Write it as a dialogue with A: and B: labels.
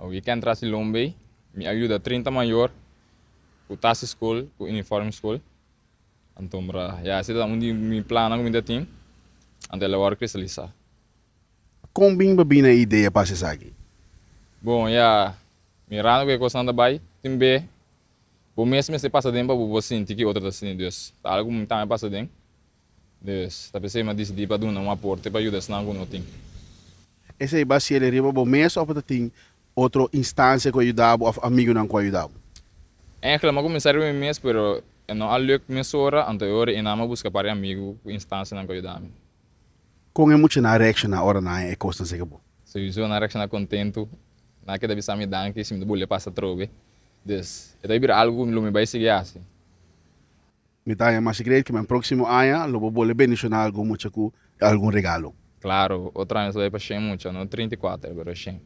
A: Weekend tras di Lombey mi a yuda 30 mayor ku tas di skol, ku uniform di skol. Anto mra, ya, esei ta un di mi plannan ku mi ta tin, anto el a wòrdu kristalisá.
B: Kon bin bo bini e idea pa hasi esaki?
A: Bon, ya, mirando ku e kosnan ta bai, tin be bo mes mester pasa den pa bo por sinti ki otro ta sinti. Dus, ta algu ku mi tambe pasa den. Dus, ta p'esei mi a disidí pa duna un aporte pa yuda esnan ku no tin.
B: Esei ba siel riba bo mes òf bo ta tin otro instansia ku a yuda bo òf amigunan ku a yuda bo?
A: Eigenlijk mi a kuminsá riba mi mes, pero e no a luk mesora, anto e ora einan mi a buska par di amigu ku instansianan ku a yuda mi.
B: Kon e muchanan a reakshoná ora nan haña e kosnan serka bo?
A: Souiso nan a reakshoná kontentu, nan a keda bisa mi danki si mi ta bolbe pasa atrobe. Dus, e ta bira algu ku lo mi bai sigui hasi.
B: Mi ta haña masha great ku men próksimo aña lo bo bolbe bendishoná algun mucha ku algun regalo.
A: Klaro, otro aña nos ta bai pa shen mucha, no 34, pero shen.